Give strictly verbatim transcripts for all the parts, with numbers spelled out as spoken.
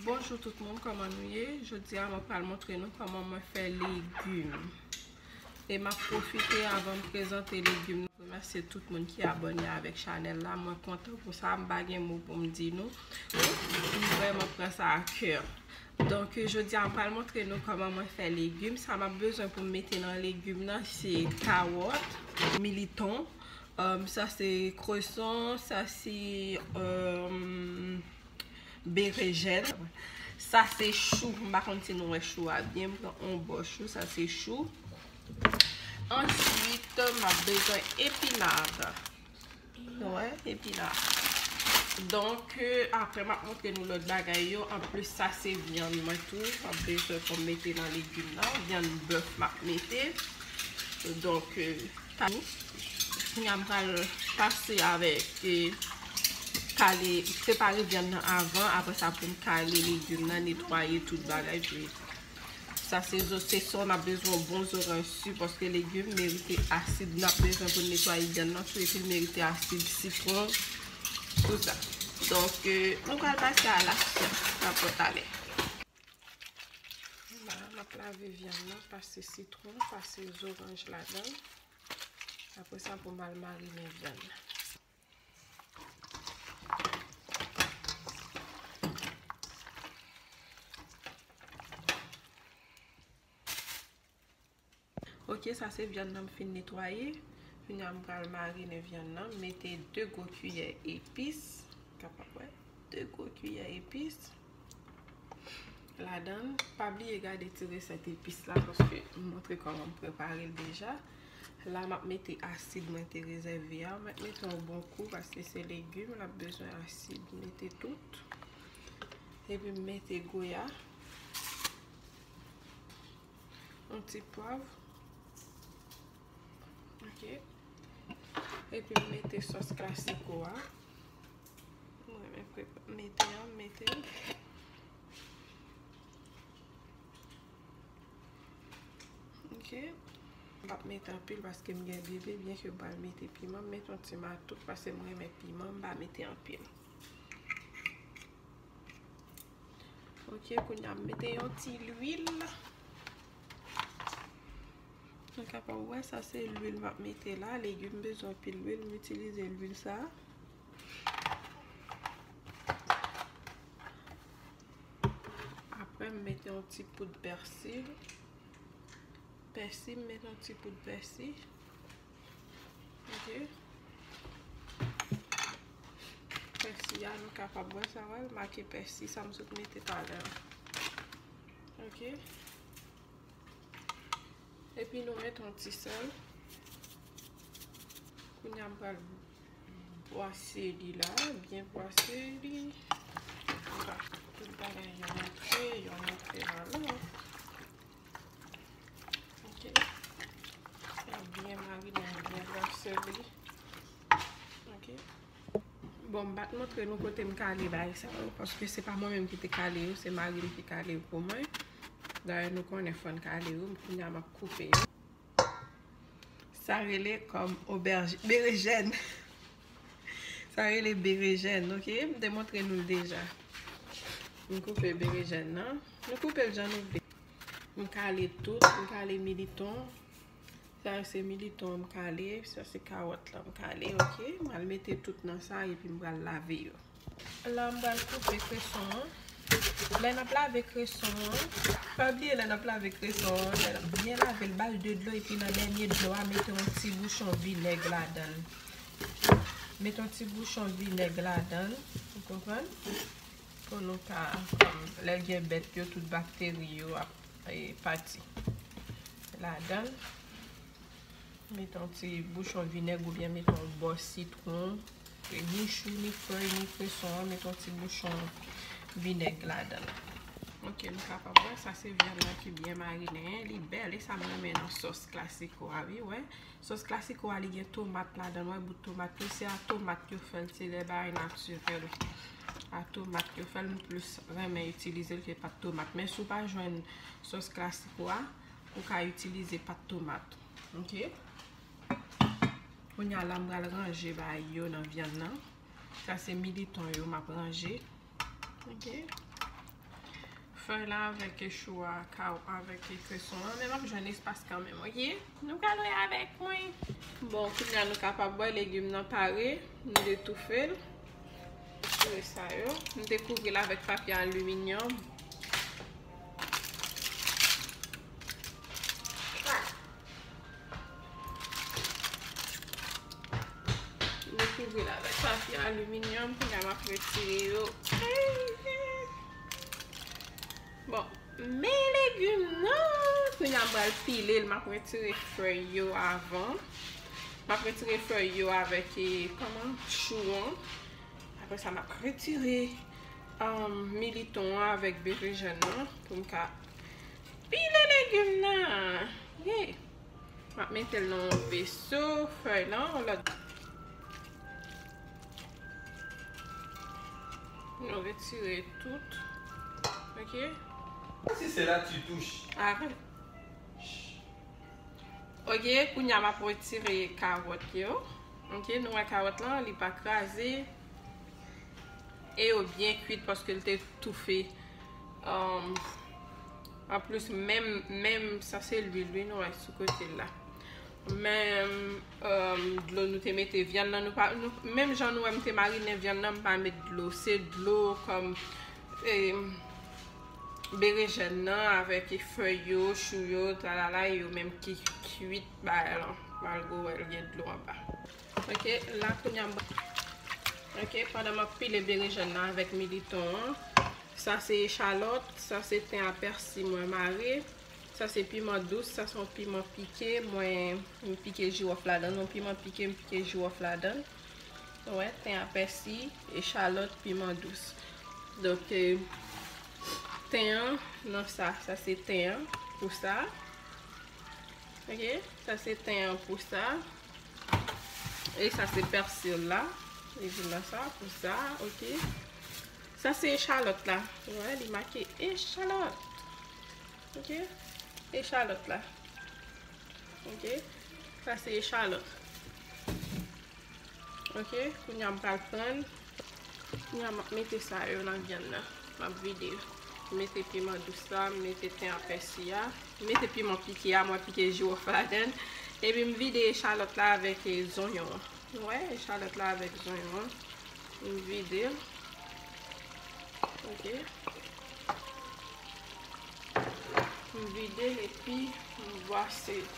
Bonjou tout moun, kòman nou ye? Jodi a mwen pral montre nou kòman mwen fè legim. E m ap pwofite avan m prezante legim nan, remèsye tout moun ki abòne avèk chanèl la. Mwen kontan pou sa, m pa gen mo pou m di nou. M vrèman pran sa a kè. Donk, jodi a m pral montre nou kòman mwen fè legim. Sa m ap bezwen pou m mete nan legim nan, se kawòt, militon, um, sa se kreson, sa se, um, berejèn. Sa se chou. M pa konn si nou wè chou a byen. M pran yon bò chou. Sa se chou. Answit, m ap bezwen epinad. Nou wè, epinad. Donk, euh, apre, m ap montre nou lòt bagay yo. Anplis, sa se vyann mwen tou. M ap bezwen pou m mete nan legim nan. Vyann bèf m ap mete. Donk, euh, Kounye a m pral pase avèk, e, kale, prepare vyann nan avan, apre sa pou m kale legim nan, netwaye tout bagay tou. Sa se zo, se sa n ap bezwen, yon bon zoranj si, paske legim merite asid, n ap bezwen pou n netwaye vyann nan tou, epi l merite asid sitwon, tou sa. Donk, e, nou pral pase a laksyon nan pòtalè. La, m ap lave vyann nan, pase sitwon, pase zoranj ladan l. Apre sa, pou m al marinen vyann nan. Ok, sa se vyann nan m fin netwaye. Kounye a m pral marinen vyann nan. M mete de gwo kiyè epis. Kapab wè. De gwo kiyè epis. Ladan l. Pa bliye gade ti resèt epis la, paske m montre kòman m prepare l deja. La, m ap mete asid mwen te rezève a. Mwen mete yon bon kou, paske se legim, l ap bezwen asid. Mete tout. Epi m mete goya. Yon ti pwav. Ok. Epi m mete sòs klasiko a. Mwen renmen prepa-, mete a, m mete l. Ok. M p ap mete anpil paske m gen bebe, byen ke m pral mete piman. M mete yon ti matout paske m renmen piman, m pa mete anpil. Ok, kounye a m mete yon ti lwil. Nou kapab wè, sa se lwil m ap mete la. Legim bezwen anpil lwil, m itilize lwil sa. Apre, m mete yon ti poud pèsi. Pèsi, m mete yon ti poud pèsi. Ok. Pèsi a, nou kapab wè sa, wè, l make pèsi, sa m sot mete talè a. Ok. Epi nou mete yon ti sèl. Kounye a m pral bwase li la, byen bwase li. Tout bagay yo antre, yo antre nan lòt. Ok. L ap byen marinen, byen bwase li. Ok. Bon, m pa t montre nou kote m kale bagay sa yo, paske se pa mwen menm ki te kale yo, se mari m ki kale yo pou mwen. Dayè, nou konnen fò n kale yo, kounye a m ap koupe yo. Sa rele kòm obèj, berejèn. Sa rele berejèn, ok? M te montre nou l deja. M koupe berejèn nan. Nou koupe l jan nou vle. M kale tout, m kale militon. Sa yo se militon m kale, sa se kawòt la m kale, ok? M al mete tout nan sa epi m pral lave yo. La, m pral koupe kreson an. Lè n ap lave kreson an, pa bliye lè n ap lave kreson an, lè n ap byen lave l, ba l de dlo, epi nan dènye dlo a, mete yon ti bouchon vinèg ladan l. Mete yon ti bouchon vinèg ladan l, ou konprann? Pou nou ka, kòm, lè gen bèt yo, tout bakteri yo ap, e, pati ladan l. Mete yon ti bouchon vinèg oubyen mete yon bò sitwon. Ni chou, ni fèy, ni kreson an, mete yon ti bouchon vinèg ladan l. Ok, nou kapab wè, sa se vyann nan ki byen marinen. Li bèl, e sa m renmen nan sòs klasiko a, wi, wè. Sòs klasiko a, li gen tomat ladan l, wè, bout tomat yo, se a tomat yo fè l, se de bagay natirèl. A tomat yo fè l, m plis renmen itilize l ke pat tomat. Men si w pa jwenn sòs klasiko a, ou ka itilize pat tomat. Ok? Kounye a la, m pral ranje bagay yo nan vyann nan. Sa se militon yo m ap ranje. Ok? Fèy la avèk chou a, ka avèk kreson an, men m ap jwenn espas kanmenm, oke? Nou pral wè avèk mwen. Bon, kounye a nou kapab wè legim nan pare, m detoufe l. Retire sa yo. M te kouvri l avèk papye aliminyòm. M te kouvri l avèk papye aliminyòm, kounye a m ap retire yo. Bon, men legim nan, kounye a m pral pile l, m ap retire fèy yo avan. M ap retire fèy yo avèk, e, kòman, chou an. Apre sa, m ap retire, um, militon an avèk berejèn nan pou m ka pile legim nan. Yeah. M ap mete l nan yon veso, fèy lan, yon lòt. Nou retire tout. Oke? Si se la tu touches. Arèt. Oke, kounye a m ap retire kawòt yo. Oke, nou wè kawòt lan, li pa kraze. E yo byen kwit paske l te toufe. Um, anplis, menm, menm sa se lwil, wi, nou wè sou kote l la. Menm, um, dlo nou te mete vyann nan, nou pa, nou, menm jan nou wè m te marinen vyann nan, m pa met dlo. Se dlo kòm, e, berejèn nan avèk fèy yo, chou yo, tralala, yo menm ki kwit bagay lan, malgre w wè l gen dlo anba. Oke, la kounye a m, oke, pandan m ap pile berejèn nan avèk militon an, sa se echalòt, sa se ten a pèsi mwen mare, sa se piman dous, sa se yon piman pike, mwen, m pike jiwòf ladan l, yon piman pike, m pike jiwòf ladan l. Ou wè, ten a pèsi, echalòt, piman dous. Donk, e, ten an, nan sa, sa se ten an, pou sa. Oke, sa se ten an pou sa. E sa se pèsi la. Li vin nan sa, pou sa, oke. Sa se echalòt la. Ou wè, li make echalòt. Oke? Echalòt la. Oke? Sa se echalòt. Oke, kounye a m pral pran. Kounye a m ap mete sa yo nan vyann nan. M ap vide l. M mete piman dous la, m mete ten a pèsi a, m mete piman pike a, mwen pike jiwòf ladan l. Epi m vide echalòt la avèk, e, zonyon an. Nou wè, echalòt la avèk zonyon an. M vide l. Oke. M vide l epi m bwase l.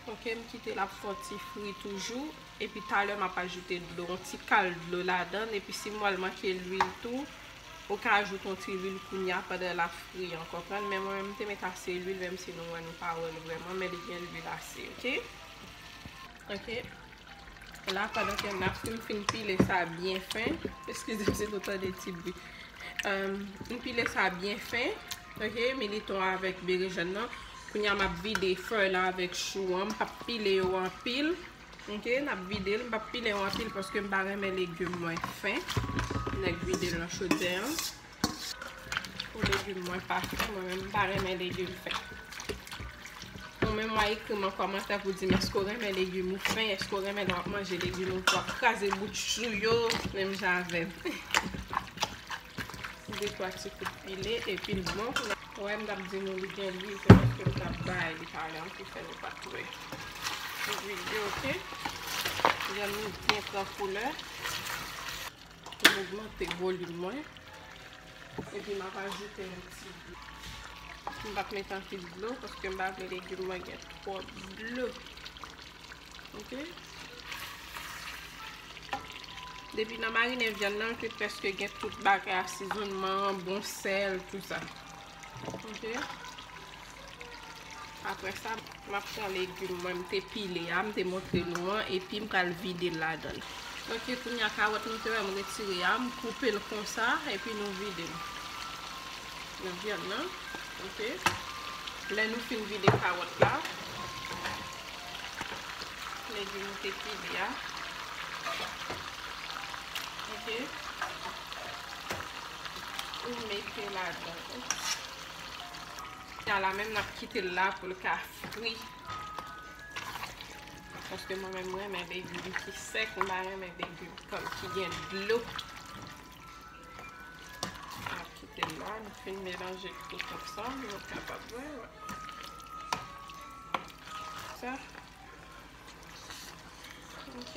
Oke, m kite l ap fè yon ti fri toujou. Epi talè m ap ajoute dlo, yon ti kal dlo ladan l. Epi si m wè l manke lwil tou, ou ka ajoute yon ti lwil kounye a pandan l ap fri an, konprann? Men mwen menm, m te met ase lwil, menm si nou wè nou pa wè l vrèman, men li gen lwil ase, oke? Oke. La, pandan ke m ap fri, m fin pile sa byen fen. Eskize m si nou tande ti bri. Em, m pile sa byen fen. Oke, militon avèk berejèn nan. Kounye a m ap vide fèy la avèk chou an. M p ap pile yo anpil. Oke, n ap vide l. M p ap pile yo anpil paske m pa renmen legim mwen fen. Nèk vide l nan chodyè an. Pou legim mwen pa fen, mwen menm m pa renmen legim fen. Ou menm w a ekri m an kòmantè pou di m èske w renmen legim ou fen, èske w renmen lè w ap manje legim ou, w ap kraze bout chou yo, menm jan avè m. De twa ti kout pile, epi l bon. Ou wè m t ap di nou li gen lwil, se paske m t ap bay li talè an ki fè nou pa t wè. Lwil yo, oke? Vyann nou byen pran koulè. Pou m ogmante volim mwen. Epi m ap ajoute yon ti dlo. M p ap mete anpil dlo paske m pa vle legim mwen gen twòp dlo. Oke? Depi nan marinen vyann nan, m te prèske gen tout bagay, asezonnman, bon sèl, tout sa. Oke? Apre sa, m ap pran legim mwen, m te pile a, m te montre nou an, epi m pral vide l ladan l. Oke, kounye a kawòt nou te wè m retire a, m koupe l konsa, epi nou vide l nan vyann nan. Oke. Lè nou fin vide kawòt la, legim nou te pile a. Oke. Ou mete ladan l. Kounye a la menm n ap kite l la pou l ka fri. Paske mwen menm, mwen renmen legim ki sèk, mwen pa renmen legim kòm ki gen dlo. Nou fin melanje tout ansanm, nou kapab wè, wè. Sa. Ok.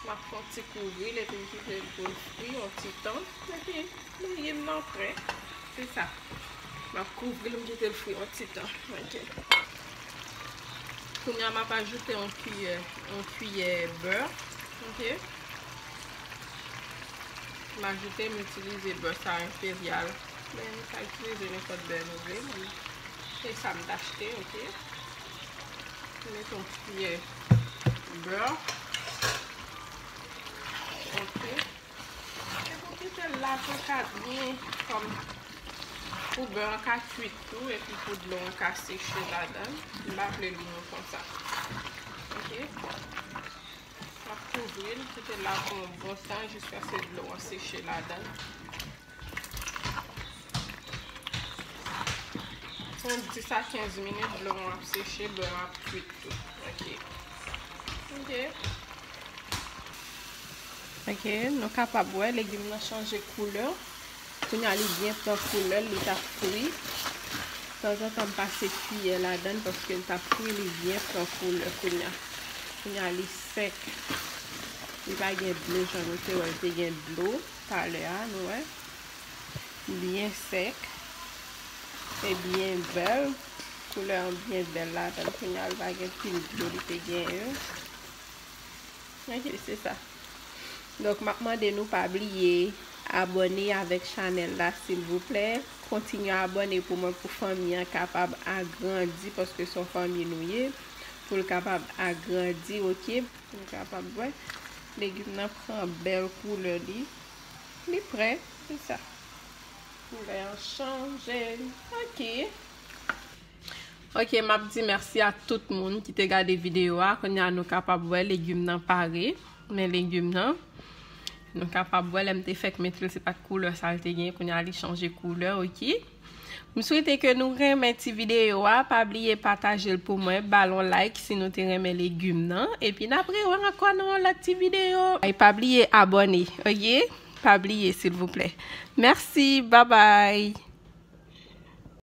M ap fè yon ti kouvri l epi m kite l pou l fri yon ti tan. Epi, legim nan prè. Se sa. M ap kouvri l, m kite l fri yon ti tan. Ok. Kounye a, m ap ajoute yon kiyè, yon kiyè bè. Ok. M ajoute, m itilize bè sa enperyal. Men, nou ka itilize nenpòt bè nou vle. Mwen, se sa m t achte, ok. M met yon kiyè bè. Ok. E pou kite l la pou l ka byen, kòm pou bè an ka kwit tou, epi pou dlo an ka seche ladan l. M pa vle li nou konsa. Ok. M ap kouvri l, kite l la pou yon bon tan, jiskaske dlo an seche ladan l. Pou dis a kenz minit, dlo an ap seche, bè an ap kwit tou. Ok. Ok. Ok, nou kapab wè legim nan chanje koulè. Kounye a li byen pran koulè l, li t ap fri. Tanzantan m pase kiyè ladan l paske l t ap fri, li byen pran koulè kounye a. Kounye a li sèk. Li pa gen dlo jan nou te wè l te gen dlo talè a, nou wè. Byen sèk. E byen bèl. Koulè an byen bèl ladan l. Kounye a l pa gen pil dlo li te genyen. Ok, se sa. Donk, m ap mande nou pa bliye abòne avèk chanèl la, silvouplè. Kontinye abòne pou mwen, pou fanmi an kapab agrandi, paske se yon fanmi nou ye, pou l kapab agrandi, ok? Pou l kapab wè. Legim nan pran bèl koulè li. Li prè, se sa. Koulè an chanje. Ok. Ok, m ap di mèsi a tout moun ki te gade videyo a. Kounye a nou kapab wè legim nan pare. Men legim nan, nou kapab wè lè m te fèk mete l, se pa t koulè sa l te gen. Kounye a li chanje koulè, ok. M swete ke nou renmen ti videyo a. Pa bliye pataje l pou mwen, ba l yon like si nou te renmen legim nan. Epi n ap rewè ankò nan yon lòt ti videyo. E pa bliye abòne, ok? Pa bliye, silvouplè. Mèsi, babay.